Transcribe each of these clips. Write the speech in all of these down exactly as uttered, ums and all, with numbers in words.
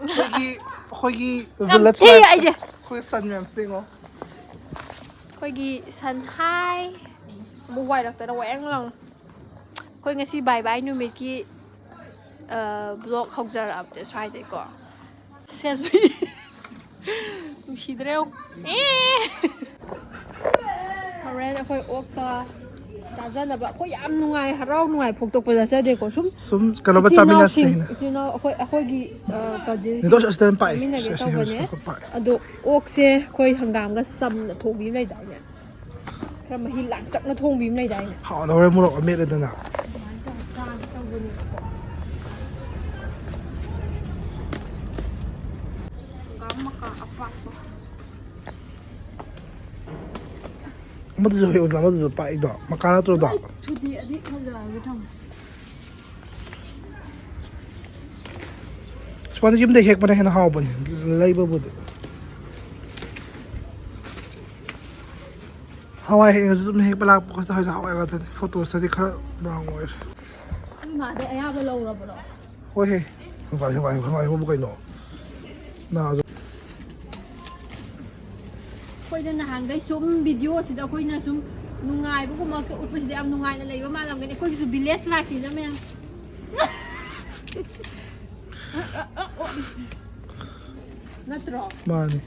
ꯑꯩꯈꯣꯏꯒꯤ ꯑꯩꯈꯣꯏꯒꯤ ꯌꯥꯝ ꯊꯤ ꯑꯩꯁꯦ꯫ ꯑꯩꯈꯣꯏ ꯁꯟ ꯃꯌꯥꯝꯁꯦ ꯌꯦꯡꯉꯣ꯫ ꯑꯩꯈꯣꯏꯒꯤ ꯁꯟ ꯍꯥꯏ꯫ ꯑꯃꯨꯛ ꯋꯥꯏꯔꯛꯇꯅ ꯋꯥꯌꯥꯡ ꯂꯥꯎꯅ꯫ ꯑꯩꯈꯣꯏ ꯉꯁꯤ ꯕꯥꯏ ꯕꯥꯏ ꯅꯨꯃꯤꯠꯀꯤ ꯕ꯭ꯂꯣꯛ ꯍꯧꯖꯔꯛꯑꯕꯅꯦ ꯁ꯭ꯋꯥꯏꯗꯩꯀꯣ꯫ ꯁꯦꯜꯐꯤ꯫ ꯅꯨꯡꯁꯤꯗ꯭ꯔꯦ꯫ ꯑꯦ꯫ ꯍꯣꯔꯦꯟ ꯑꯩꯈꯣꯏ ꯑꯣꯛꯀ ꯆꯥꯖꯅꯕ ꯑꯩꯈꯣꯏ ꯌꯥꯝ ꯅꯨꯡꯉꯥꯏ, ꯍꯔꯥꯎ ꯅꯨꯡꯉꯥꯏ ꯐꯣꯡꯗꯣꯛꯄ ꯆꯠꯆꯗꯦꯀꯣ꯫ ꯁꯨꯝ ꯁꯨꯝ ꯀꯩꯅꯣꯝꯃ ꯏꯆꯤꯟ ꯆꯥꯃꯤꯟꯅꯁꯦ ꯏꯅꯥꯎꯁꯤꯡ, ꯍꯥꯏꯅ꯫ ꯏꯆꯤꯟ ꯏꯅꯥꯎ ꯑꯩꯈꯣꯏ ꯑꯩꯈꯣꯏꯒꯤ ꯀꯖꯤꯟꯁꯤꯡ ꯅꯦꯗꯣꯁ ꯑꯁꯤꯗ ꯌꯥꯝ ꯄꯥꯛꯑꯦ꯫ ꯆꯥꯃꯤꯟꯅꯒꯦ ꯁꯤ, ꯁꯤ, ꯇꯧꯕꯅꯦ꯫ ꯁꯤ ꯈꯔ ꯄꯥꯛꯑꯦ꯫ ꯑꯗꯣ ꯑꯣꯛꯁꯦ ꯑꯩꯈꯣꯏ ꯍꯪꯒꯥꯝꯒ ꯆꯝꯅ ꯊꯣꯡꯕꯤ ꯑꯃ ꯂꯩꯗꯥꯏꯅꯦ? ꯈꯔ ꯃꯍꯤ ꯂꯥꯡꯇꯛꯅ ꯊꯣꯡꯕꯤ ꯑꯃ ꯂꯩꯗꯥꯏꯅꯦ? ꯍꯥꯎꯅ ꯍꯣꯔꯦꯟ ꯃꯣꯔꯣꯛ ꯑꯃ ꯃꯦꯠꯂꯦꯗꯅ꯫ ꯑꯗꯨꯃꯥꯏꯅ ꯇꯧꯔ ꯆꯥꯒꯦ ꯇꯧꯕꯅꯦꯕꯀꯣ꯫ ꯍꯪꯒꯥꯝ ꯃꯀꯥ ꯑꯄꯥꯛꯄ꯫ ꯑꯃꯗꯨꯁꯨ ꯍꯦꯛ ꯎꯗꯅ ꯑꯃꯗꯨꯁꯨ ꯄꯥꯛꯏꯗꯣ ꯃꯀꯥ ꯅꯠꯇ꯭ꯔꯣꯗꯣ? ꯊꯨꯗꯦꯛꯑꯗꯤ ꯐꯖꯔꯒꯦ ꯊꯝꯃꯦ꯫ ꯁꯨꯃꯥꯏꯅ ꯌꯨꯝꯗ ꯍꯦꯛꯄꯅ ꯍꯦꯟꯅ ꯍꯥꯎꯕꯅꯦ ꯂꯩꯕꯕꯨꯗꯤ꯫ ꯍꯋꯥꯏ ꯍꯦꯛꯉꯁꯨ ꯑꯗꯨꯝ ꯍꯦꯛꯄ ꯂꯥꯛꯄ ꯈꯣꯠꯄ ꯍꯧꯖꯤꯛ ꯍꯋꯥꯏ ꯉꯥꯛꯇꯅꯤ꯫ ꯐꯣꯇꯣꯁꯇꯗꯤ ꯈꯔ ꯕ꯭ꯔꯥꯎꯟ ꯑꯣꯏꯔꯦ꯫ ꯑꯩꯈꯣꯏ ꯃꯥꯗꯩ ꯑꯌꯥꯕ ꯂꯧꯔꯕ꯭ꯔꯣ? ꯍꯣꯏꯍꯦ꯫ ꯍꯋꯥꯏ ꯍꯋꯥꯏ ꯍꯋꯥꯏ ꯍꯥꯏꯕꯕꯨ ꯀꯩꯅꯣ? ꯅꯥꯁꯨ ꯑꯩꯈꯣꯏꯗ ꯅꯍꯥꯟꯈꯩ ꯁꯨꯝ ꯚꯤꯗꯤꯑꯣꯁꯤꯗ ꯑꯩꯈꯣꯏꯅ ꯁꯨꯝ ꯅꯨꯡꯉꯥꯏꯕꯒꯨꯝꯕ ꯎꯠꯄꯁꯤꯗ ꯌꯥꯝ ꯅꯨꯡꯉꯥꯏꯅ ꯂꯩꯕ ꯃꯥꯜꯂꯝꯒꯅꯤ꯫ ꯑꯩꯈꯣꯏꯒꯤꯁꯨ ꯚꯤꯂꯦꯖ ꯂꯥꯏꯐꯅꯤꯅ ꯃꯌꯥꯝ꯫ ꯅꯠꯇ꯭ꯔꯣ? ꯃꯥꯅꯤ꯫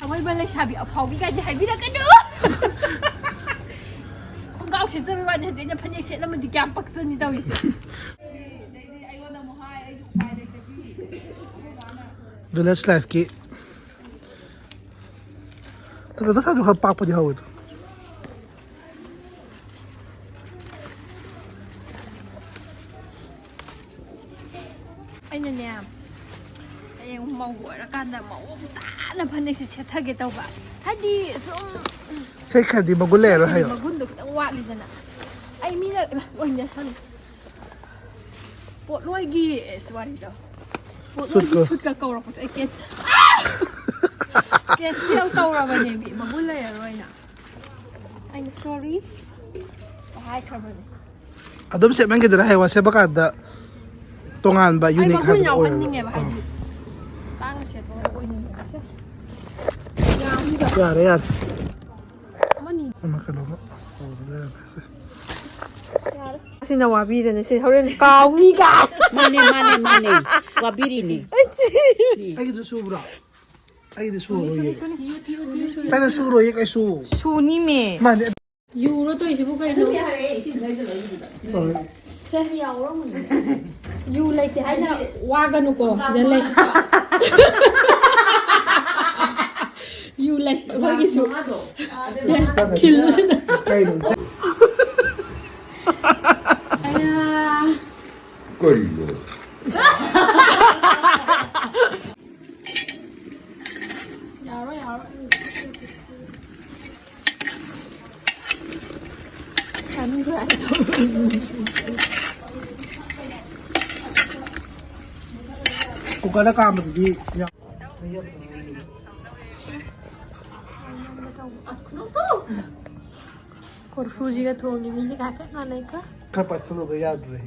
ꯑꯋꯣꯏꯕ ꯂꯩꯁꯥꯕꯤ ꯑꯐꯥꯎꯕꯤ ꯀꯥꯏꯗꯤ ꯍꯥꯏꯕꯤꯔꯛꯀꯅꯨ꯫ ꯈꯣꯡꯒ꯭ꯔꯥꯎ ꯁꯦꯠꯆꯕꯩ ꯋꯥꯅꯤ, ꯍꯧꯖꯤꯛ ꯑꯩꯅ ꯐꯅꯦꯛ ꯁꯦꯠꯂꯝꯃꯗꯤ ꯀꯌꯥꯝ ꯄꯛꯆꯅꯤ ꯇꯧꯔꯤꯁꯦ꯫ ꯚꯤꯂꯦꯖ ꯂꯥꯏꯐꯀꯤ ꯑꯗꯣ ꯅꯁꯥꯁꯨ ꯈꯔ ꯄꯥꯛꯄꯗꯤ ꯍꯧꯋꯦꯗꯣ꯫ ꯑꯩꯅꯅꯦ, ꯍꯌꯦꯡ ꯃꯧ ꯑꯣꯏꯔꯀꯥꯟꯗ ꯃꯑꯣꯡ ꯇꯥꯅ ꯐꯅꯦꯛꯁꯦ ꯁꯦꯠꯊꯒꯦ ꯇꯧꯕ꯫ ꯍꯥꯏꯗꯤ ꯁꯨꯝ ꯁꯦꯠꯈ꯭ꯔꯗꯤ ꯃꯒꯨꯟ ꯂꯩꯔꯔꯣꯏ ꯍꯥꯏꯌꯣ꯫ ꯃꯒꯨꯟꯗꯣ ꯈꯤꯇꯪ ꯋꯥꯠꯂꯤꯗꯅ꯫ ꯑꯩ ꯃꯤꯅ ꯑꯣꯏꯅ ꯁꯜꯂꯨ꯫ ꯄꯣꯠꯂꯣꯏꯒꯤ ꯑꯦꯁ ꯋꯥꯔꯤꯗꯣ꯫ ꯄꯣꯠꯂꯣꯏꯒꯤ ꯁꯨꯠꯀ꯫ ꯁꯨꯠꯀ ꯀꯧꯔꯛꯄꯁꯦ ꯑꯩ ꯀꯦꯟ-, ꯀꯦꯟꯁꯦꯜ ꯇꯧꯔꯕꯅꯦꯃꯤ꯫ ꯃꯒꯨꯟ ꯂꯩꯔꯔꯣꯏꯅ꯫ ꯑꯩꯅ ꯁꯣꯔꯤ ꯍꯥꯏꯈ꯭ꯔꯕꯅꯦ꯫ ꯑꯗꯨꯝ ꯁꯦꯠꯃꯟꯈꯤꯗꯅ ꯍꯌꯦꯡꯋꯥꯏ ꯁꯦꯠꯄ ꯀꯥꯟꯗ ꯇꯣꯉꯥꯟꯕ ꯑꯩ ꯌꯨꯅꯤꯛ ꯃꯒꯨꯟ ꯍꯥꯏꯕꯗꯣ ꯌꯥꯎꯍꯟꯅꯤꯡꯉꯦꯕ ꯑꯣꯏꯔꯣꯏꯕ꯫ ꯍꯥꯏꯗꯤ꯫ ꯁꯦꯠꯄꯒ ꯑꯣꯏꯅꯤꯡꯉꯦ꯫ ꯁꯦ꯫ ꯌꯥꯝꯁꯤꯗ ꯌꯥꯔꯦ, ꯌꯥꯔꯦ꯫ ꯑꯃꯅꯤ꯫ ꯑꯃ ꯀꯩꯅꯣꯝꯃ ꯇꯧꯔꯒ ꯂꯩꯔꯝꯃꯦ꯫ ꯁꯦ꯫ ꯌꯥꯔꯦ꯫ ꯑꯁꯤꯅ ꯋꯥꯕꯤꯗꯅꯦ꯫ ꯁꯤ ꯍꯣꯔꯦꯟ ꯀꯥꯎꯅꯤ ꯀꯥꯏ꯫ ꯃꯥꯅꯦ, ꯃꯥꯅꯦ, ꯃꯥꯅꯦ꯫ ꯋꯥꯕꯤꯔꯤꯅꯦ꯫ ꯑꯩꯒꯤꯗꯨ ꯁꯨꯕ꯭ꯔꯣ? ꯑꯩꯒꯤꯗꯤ ꯁꯨꯔꯣꯏꯌꯦ꯫ ꯁꯨꯅꯤ, ꯁꯨꯅꯤ, ꯁꯨꯅꯤ, ꯁꯨꯅꯤ꯫ ꯑꯩꯅ ꯁꯨꯔꯣꯏꯌꯦ ꯀꯩꯁꯨ꯫ ꯁꯨꯅꯤꯃꯦ꯫ ꯃꯥꯅꯦ꯫ ꯌꯨꯔꯣ ꯇꯧꯔꯤꯁꯤꯕꯨ ꯀꯩꯅꯣ? ꯑꯗꯨꯗꯤ ꯌꯥꯔꯦ, ꯏꯁꯤꯡ ꯂꯩꯗ ꯂꯩꯕꯗꯨꯗ꯫ ꯁꯣꯔꯤ꯫ ꯁꯦ꯫ ꯌꯥꯎꯔꯝꯒꯅꯤ꯫ ꯌꯨ ꯂꯩꯇꯦ ꯍꯥꯏꯅ ꯋꯥꯒꯅꯨꯀꯣ, ꯁꯤꯗ ꯂꯩ꯫ ꯌꯨ ꯂꯩ ꯑꯩꯈꯣꯏꯒꯤꯁꯨ꯫ ꯒ꯭ꯂꯥꯁ ꯃꯉꯥꯗꯣ꯫ ꯁꯦ, ꯊꯤꯜꯂꯨ ꯁꯤꯗ꯫ ꯀꯩꯅꯣ? ꯑꯌꯥ꯫ ꯀꯔꯤꯅꯣ? ꯌꯥꯔꯣꯏ, ꯌꯥꯔꯣꯏ꯫ ꯆꯥꯅꯤꯡꯈ꯭ꯔꯦ꯫ ꯀꯨꯀꯔꯗ ꯀꯥꯝꯕꯗꯨꯗꯤ ꯌꯥꯝ ꯀꯣꯔꯐꯨꯁꯤꯒ ꯊꯣꯡꯉꯤ ꯃꯤꯁꯤꯒ ꯍꯥꯏꯐꯦꯠ ꯃꯥꯟꯅꯩꯀꯣ꯫ ꯈꯔ ꯄꯥꯏꯁꯜꯂꯨꯕ ꯌꯥꯗ꯭ꯔꯦ꯫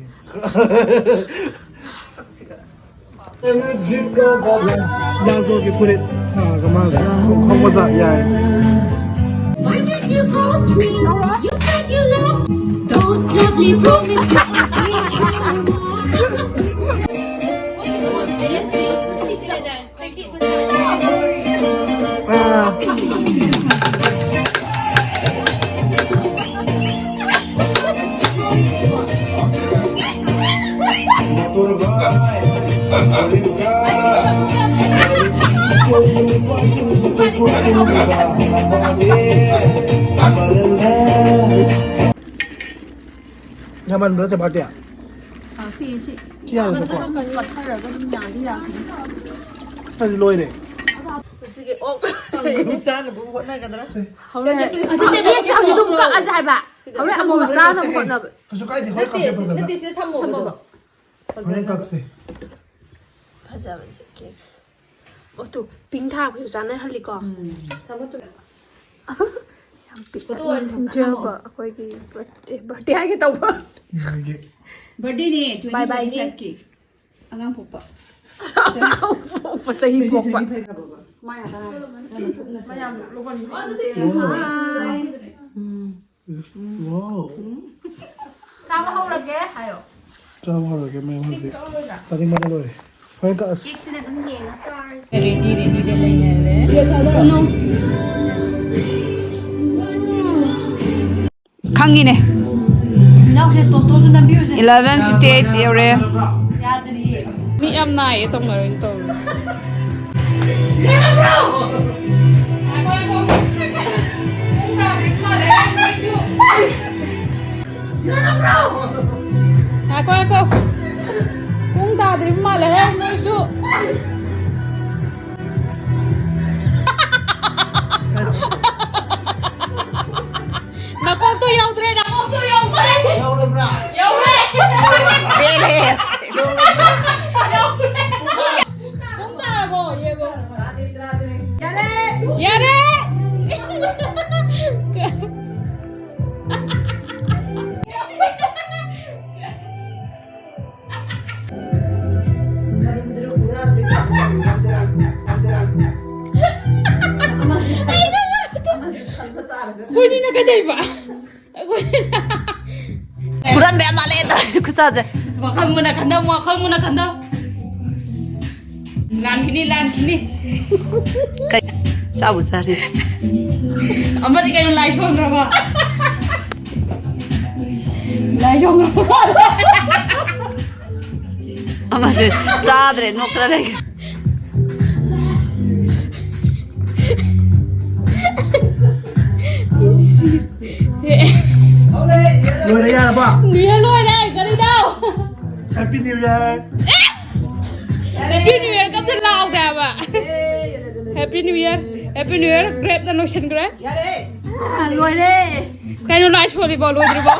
ꯌꯥꯖꯣꯒꯤ ꯐꯨꯔꯤꯠ ꯁꯥꯔꯒ ꯃꯥꯒ ꯈꯣꯡ ꯃꯆꯥ ꯌꯥꯏ꯫ Why did you ghost me? You said you love me. Those lovely promises. ꯌꯥꯝꯃꯟꯕ꯭ꯔꯥ chapati? ꯑꯥ, ꯁꯤ, ꯁꯤ꯫ ꯁꯤ ꯌꯥꯔꯦ, ꯆꯄꯥ꯫ ꯄꯠꯊꯔꯛꯀꯅꯤ, ꯄꯠꯊꯔꯒ ꯑꯗꯨꯝ ꯌꯥꯗꯤ ꯌꯥꯒꯅꯤ꯫ ꯑꯁꯤꯗꯤ ꯂꯣꯏꯔꯦ꯫ ꯁꯤꯒꯤ ꯑꯣꯛ ꯀꯥꯡꯒꯧ ꯆꯥꯅꯕ ꯍꯣꯠꯅꯒꯗ꯭ꯔꯥ? ꯁꯦ꯫ ꯍꯧꯔꯦ꯫ ꯁꯦ, ꯁꯦ, ꯁꯦ, ꯑꯗꯨ ꯁꯦ, ꯅꯦꯛꯁ ꯁꯦ, ꯑꯃꯨꯛ ꯁꯦ, ꯀꯛꯑꯁꯦ ꯍꯥꯏꯕ꯫ ꯁꯤꯗ ꯍꯧꯔꯦ, ꯑꯃꯨꯛ ꯍꯣꯔꯦꯟ ꯆꯥꯅꯕ ꯀꯛꯁꯦ꯫ ꯍꯣꯠꯅꯕ꯫ ꯀꯩꯁꯨ ꯀꯥꯏꯗꯦ, ꯍꯣꯔꯦꯟ ꯅꯠꯇꯦ, ꯀꯛꯁꯦ ꯁꯤ, ꯐꯖꯅ꯫ ꯅꯠꯇꯦ, ꯁꯤꯗ ꯊꯝꯃꯣ꯫ ꯊꯝꯃꯣꯕ꯫ ꯍꯣꯔꯦꯟ ꯀꯛꯁꯦ꯫ ꯐꯖꯕꯅꯦ ꯀꯦꯛꯁꯦ꯫ ꯑꯣ, ꯇꯨ, ꯄꯤꯡ ꯊꯥꯕꯁꯨ ꯆꯥꯅꯍꯜꯂꯤꯀꯣ꯫ ꯎꯝ꯫ ꯊꯝꯃꯣ, ꯊꯝꯃꯣ꯫ ꯌꯥꯝ ꯄꯤꯛꯅ ꯐꯣꯇꯣ ꯑꯣꯏꯅ ꯁꯤꯟꯖꯕ ꯅꯝꯃꯣ꯫ ꯑꯩꯈꯣꯏꯒꯤ ꯕꯥꯔꯗꯦ, ꯕꯥꯔꯗꯦ ꯍꯥꯏꯒꯦ ꯇꯧꯕ꯫ ꯅꯣꯏꯒꯤ ꯕꯥꯔꯗꯦꯅꯦ, ꯕꯥꯏ ꯕꯥꯏꯒꯤ꯫ ꯇ꯭ꯋꯦꯟꯇꯤ ꯇ꯭ꯋꯦꯟꯇꯤ ꯐꯥꯏꯚꯀꯤ꯫ ꯑꯉꯥꯡ ꯄꯣꯛꯄ꯫ ꯑꯉꯥꯡ ꯄꯣꯛꯄ꯫ ꯆꯍꯤ ꯊꯣꯛꯄ꯫ ꯃꯥꯏ ꯉꯥꯛꯇ ꯉꯥꯏꯔꯦ꯫ ꯃꯌꯥꯝ ꯂꯧꯕꯅꯤ꯫ Hi. Wow. ꯆꯥꯕ ꯍꯧꯔꯒꯦ ꯍꯥꯏꯌꯣ꯫ ꯆꯥꯕ ꯍꯧꯔꯒꯦ ꯃꯌꯥꯝ ꯍꯧꯖꯤꯛ꯫ ꯆꯥꯅꯤꯡꯕꯅ ꯂꯣꯏꯔꯦ꯫ ꯍꯣꯔꯦꯟ ꯀꯛꯑꯁꯤ꯫ ꯀꯦꯛꯁꯤꯅ ꯑꯗꯨꯝ ꯌꯦꯡꯉ ꯆꯥꯔꯁꯤ꯫ ꯔꯦꯗꯤ ꯔꯦꯗꯤꯗ ꯂꯩꯅꯔꯦ꯫ ꯈꯪꯉꯤꯅꯦ꯫ ꯏꯅꯥꯎꯁꯦ ꯇꯣꯇꯣꯁꯨ ꯅꯝꯕꯤꯔꯨꯁꯦ꯫ Eleven fifty eight ꯌꯧꯔꯦ꯫ ꯌꯥꯗ꯭ꯔꯤꯌꯦ꯫ ꯃꯤ ꯌꯥꯝ ꯅꯥꯏꯌꯦ ꯇꯧꯅꯔꯣꯏꯅ ꯇꯧꯔꯤ꯫ ꯉꯥꯏꯈꯣ ꯉꯥꯏꯈꯣ꯫ ꯄꯨꯡ ꯇꯥꯗ꯭ꯔꯤꯕ ꯃꯥꯜꯂꯦꯍꯦ ꯅꯣꯏꯁꯨ꯫ ꯅꯀꯣꯛꯇꯣ ꯌꯧꯗ꯭ꯔꯦ, ꯅꯀꯣꯛꯇꯣ ꯌꯧꯗ꯭ꯔꯦ꯫ ꯌꯧꯔꯦ꯫ ꯄꯦꯜꯂꯦ꯫ ꯄꯨꯡ ꯇꯥꯔꯕꯣ? ꯌꯦꯡꯉꯣ꯫ ꯌꯥꯔꯦ꯫ ꯌꯥꯔꯦ꯫ ꯑꯩꯈꯣꯏꯅꯤꯅ ꯀꯩꯗꯧꯕ? ꯑꯩꯈꯣꯏꯅꯤꯅ ꯍꯨꯔꯥꯟꯕ ꯌꯥꯝ ꯃꯥꯜꯂꯦ ꯇꯧꯔꯤꯁꯦ ꯈꯨꯠꯁꯥꯁꯦ꯫ ꯋꯥꯈꯜ ꯃꯨꯟꯅ ꯈꯟꯗꯧ, ꯋꯥꯈꯜ ꯃꯨꯟꯅ ꯈꯟꯗꯧ꯫ ꯂꯥꯟꯈꯤꯅꯤ, ꯂꯥꯟꯈꯤꯅꯤ꯫ ꯆꯥꯕꯨ ꯆꯥꯔꯦ꯫ ꯑꯃꯗꯤ ꯀꯩꯅꯣ ꯂꯥꯏ ꯁꯣꯟꯈ꯭ꯔꯕ? ꯂꯥꯏ ꯁꯣꯟꯈ꯭ꯔꯕ? ꯑꯃꯁꯦ ꯆꯥꯗ꯭ꯔꯦ, ꯅꯣꯛꯇ꯭ꯔ ꯂꯩꯈ꯭ꯔꯦ꯫ ꯂꯣꯏꯔꯦ, ꯌꯥꯔꯕ? ꯅꯤꯌꯔ ꯂꯣꯏꯔꯦ, ꯀꯔꯤꯅꯣ? Happy New Year. Happy New Year ꯀꯝꯇ ꯂꯥꯎꯗꯦ ꯍꯥꯏꯕ꯫ Happy New Year, Happy New Year grape ꯅ ꯂꯣꯏꯁꯤꯟꯈ꯭ꯔꯦ꯫ ꯑ, ꯂꯣꯏꯔꯦ꯫ ꯀꯩꯅꯣ ꯂꯥꯏ ꯁꯣꯜꯂꯤꯕꯣ ꯂꯣꯏꯗ꯭ꯔꯤꯕꯣ?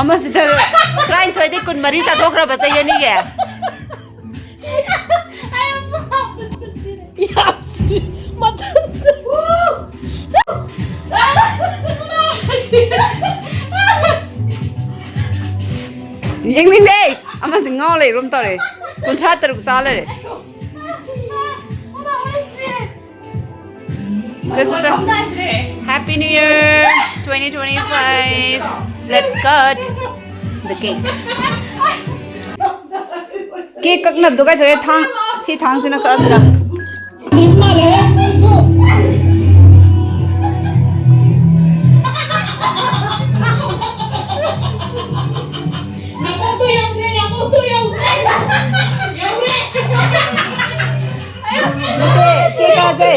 ꯑꯃꯁꯤꯗ ꯇꯔꯥꯅꯤꯊꯣꯏꯗꯤ ꯀꯨꯟꯃꯔꯤ ꯆꯥꯊꯣꯛꯈ꯭ꯔꯕ ꯆꯍꯤ ꯑꯅꯤꯒꯤ꯫ ꯌꯥꯝ ꯁꯤ-, ꯃꯊꯟꯇ꯫ ꯌꯦꯡꯅꯤꯡꯗꯦ꯫ ꯑꯃꯁꯤ ꯉꯥꯎ ꯂꯩꯔꯨꯝ ꯇꯧꯔꯦ꯫ ꯀꯨꯟꯊ꯭ꯔꯥ ꯇꯔꯨꯛ ꯆꯥ ꯂꯩꯔꯦ꯫ ꯁꯦ, ꯁꯦ, ꯁꯦ꯫ Happy New Year twenty twenty-five. Let's cut the cake. Cake ꯀꯛꯅꯕꯗꯣ ꯀꯥꯏ ꯆꯠꯈ꯭ꯔꯦ? ꯊꯥꯡ, ꯁꯤ ꯊꯥꯡꯁꯤꯅ ꯀꯛꯑꯁꯤꯔ? ꯅꯀꯣꯛꯇꯣ ꯌꯧꯗ꯭ꯔꯦ, ꯅꯀꯣꯛꯇꯣ ꯌꯧꯗ꯭ꯔꯦ꯫ ꯌꯧꯔꯦ꯫ ꯅꯠꯇꯦ, ꯀꯦꯛ ꯀꯛꯑꯁꯦ꯫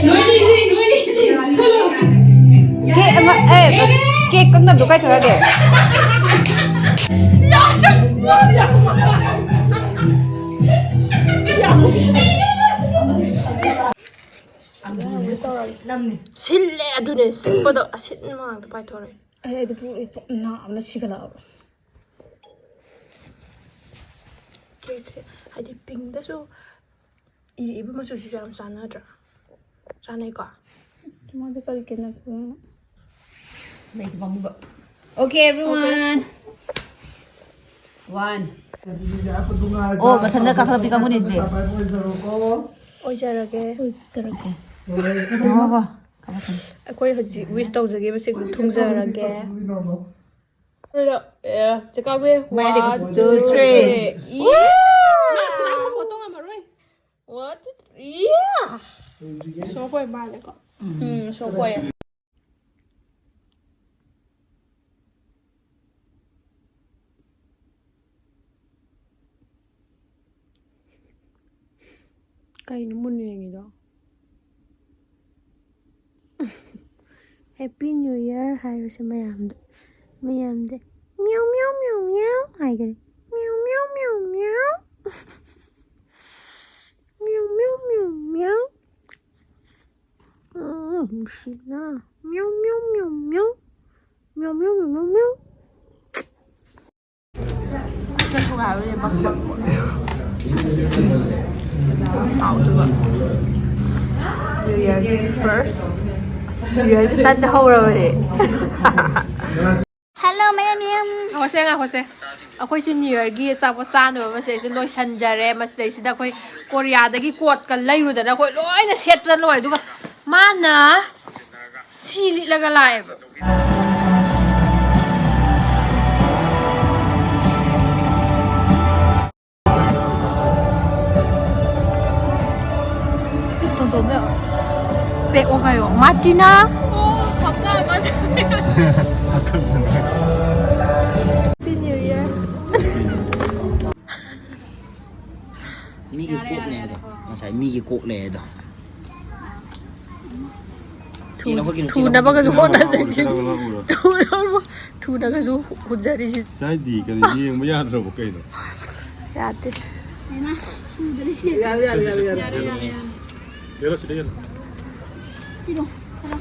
ꯂꯣꯏꯔꯦ, ꯂꯣꯏꯔꯦ, ꯂꯣꯏꯔꯦ꯫ ꯆꯠꯂꯣ꯫ ꯀꯦꯛ ꯑꯃ, ꯑꯦ, ꯀꯦꯛ ꯀꯛꯅꯕꯗꯣ ꯀꯥꯏ ꯆꯠꯈ꯭ꯔꯒꯦ? ꯁꯤꯜꯂꯦ, ꯑꯗꯨꯅꯦ ꯁꯤꯠꯄꯗꯣ ꯑꯁꯤꯟꯕ ꯉꯥꯛꯇ ꯄꯥꯏꯊꯣꯔꯛꯑꯦ꯫ ꯑꯩ ꯑꯗꯨ ꯄꯨꯛ ꯅꯥꯕꯅ ꯁꯤꯒꯠꯂꯛꯑꯕ꯫ ꯀꯦꯛꯁꯦ ꯍꯥꯏꯗꯤ ꯄꯤꯡꯗꯁꯨ ꯏꯔꯛꯏꯕ ꯃꯆꯨꯁꯤꯁꯨ ꯌꯥꯝ ꯆꯥꯟꯅꯗ꯭ꯔꯥ? ꯆꯥꯟꯅꯩꯀꯣ? ꯃꯥꯗꯤ ꯀꯔꯤ ꯀꯦꯛꯅꯣ? ꯂꯩꯁꯦ ꯄꯥꯝꯃꯨꯕ꯫ Okay, everyone. One. ꯑꯣ, ꯃꯊꯟꯇ ꯀꯥꯈꯠꯂꯛꯄꯤ ꯀꯥꯡꯕꯨꯅꯦ ꯁꯤꯗꯤ꯫ ꯑꯣꯏꯖꯔꯒꯦ꯫ ꯑꯣꯏꯖꯔꯒꯦ꯫ ꯍꯣꯏ, ꯍꯣꯏ, ꯍꯣꯏ꯫ ꯀꯥꯈꯠꯂꯛꯀꯅꯤ꯫ ꯑꯩꯈꯣꯏ ꯍꯧꯖꯤꯛ wish ꯇꯧꯖꯒꯦ, ꯃꯁꯤꯡꯗꯨ ꯊꯨꯡꯖꯔꯒꯦ꯫ ꯑꯗꯨꯗ, ꯑꯦ, ꯆꯦ ꯀꯥꯕꯤ, ꯃꯌꯥꯏꯗꯒꯤ one, two, two, three. Three. ꯏꯌꯥ! ꯃꯥ ꯈꯨꯗꯥꯡ ꯐꯝꯕ ꯇꯣꯡꯉꯝꯃꯔꯣꯏ꯫ One, two, three. ꯏꯌꯥ! ꯁꯣꯛꯄꯣꯏ ꯃꯥꯜꯂꯦꯀꯣ? ꯎꯝ, ꯁꯣꯛꯄꯣꯏ꯫ ꯀꯩꯅꯣ ꯃꯨꯟꯅ ꯌꯦꯡꯉꯤꯗꯣ? Happy New Year ꯍꯥꯏꯔꯨꯁꯦ ꯃꯌꯥꯝꯗ꯫ ꯃꯌꯥꯝꯗ ꯃꯤꯌꯥꯎ, ꯃꯤꯌꯥꯎ, ꯃꯤꯌꯥꯎ, ꯃꯤꯌꯥꯎ ꯍꯥꯏꯒꯅꯤ꯫ ꯃꯤꯌꯥꯎ, ꯃꯤꯌꯥꯎ, ꯃꯤꯌꯥꯎ, ꯃꯤꯌꯥꯎ꯫ ꯃꯤꯌꯥꯎ, ꯃꯤꯌꯥꯎ, ꯃꯤꯌꯥꯎ, ꯃꯤꯌꯥꯎ꯫ ꯎꯝ, ꯅꯨꯡꯁꯤꯕꯅ꯫ ꯃꯤꯌꯥꯎ, ꯃꯤꯌꯥꯎ, ꯃꯤꯌꯥꯎ, ꯃꯤꯌꯥꯎ꯫ ꯃꯤꯌꯥꯎ, ꯃꯤꯌꯥꯎ, ꯃꯤꯌꯥꯎ, ꯃꯤꯌꯥꯎ, ꯃꯤꯌꯥꯎ꯫ ꯍꯥꯎꯗꯨꯕ꯫ New Year first. New Year ꯁꯦ ꯇꯟꯅ ꯍꯧꯔꯕꯅꯦ꯫ Hello ꯃꯌꯥꯝ ꯃꯌꯥꯝ꯫ ꯉꯥꯏꯈꯣꯁꯦ, ꯉꯥꯏꯈꯣꯁꯦ꯫ ꯑꯩꯈꯣꯏꯁꯦ New Year ꯒꯤ ꯑꯆꯥꯄꯣꯠ ꯆꯥꯅꯕ ꯃꯁꯤꯗꯩꯁꯤꯗ ꯂꯣꯏꯁꯤꯟꯖꯔꯦ꯫ ꯃꯁꯤꯗꯩꯁꯤꯗ ꯑꯩꯈꯣꯏ ꯀꯣꯔꯤꯌꯥꯗꯒꯤ ꯀꯣꯠꯀ ꯂꯩꯔꯨꯗꯅ ꯑꯩꯈꯣꯏ ꯂꯣꯏꯅ ꯁꯦꯠꯇꯅ ꯂꯣꯏꯔꯦ꯫ ꯑꯗꯨꯒ ꯃꯥꯅ ꯁꯤ ꯂꯤꯠꯂꯒ ꯂꯥꯛꯑꯦꯕ꯫ ꯏꯁ, ꯇꯣꯟꯇꯣꯟꯗ ꯏꯁꯄꯦꯛ ꯑꯣ ꯀꯥꯏꯌꯣ꯫ ꯃꯥꯔꯇꯤꯅꯥ꯫ ꯑꯣ, ꯍꯞꯇꯥ ꯑꯃ ꯆꯪꯉꯦ꯫ Happy New Year꯫ ꯃꯤꯒꯤ ꯀꯣꯛꯅꯦ ꯑꯗꯣ꯫ ꯉꯁꯥꯏ ꯃꯤꯒꯤ ꯀꯣꯛꯅꯦ ꯑꯗꯣ꯫ ꯊꯨ-, ꯆꯦꯅ ꯍꯣꯠꯈꯤꯅꯨ, ꯆꯦꯅ ꯊꯨꯅꯕꯒꯁꯨ ꯍꯣꯠꯈꯤꯅꯨ꯫ ꯍꯣꯠꯅꯖꯩ꯫ ꯆꯦꯅ ꯍꯣꯠꯈꯤꯅꯨ꯫ ꯊꯨꯅꯕ-, ꯊꯨꯅꯒꯁꯨ ꯍꯨꯟꯖꯔꯤꯁꯤ꯫ ꯁꯥꯏꯗꯤ ꯀꯔꯤ ꯌꯦꯡꯕ ꯌꯥꯗ꯭ꯔꯕꯣ ꯀꯩꯅꯣ? ꯌꯥꯗꯦ꯫ ꯌꯥꯔꯦ, ꯌꯥꯔꯦ, ꯌꯥꯔꯦ, ꯌꯥꯔꯦ, ꯌꯥꯔꯦ, ꯌꯥꯔꯦ꯫ ꯌꯦꯜꯂꯣ, ꯁꯤꯗ ꯌꯦꯜꯂꯣ꯫ ꯄꯤꯔꯣ, ꯈꯔ꯫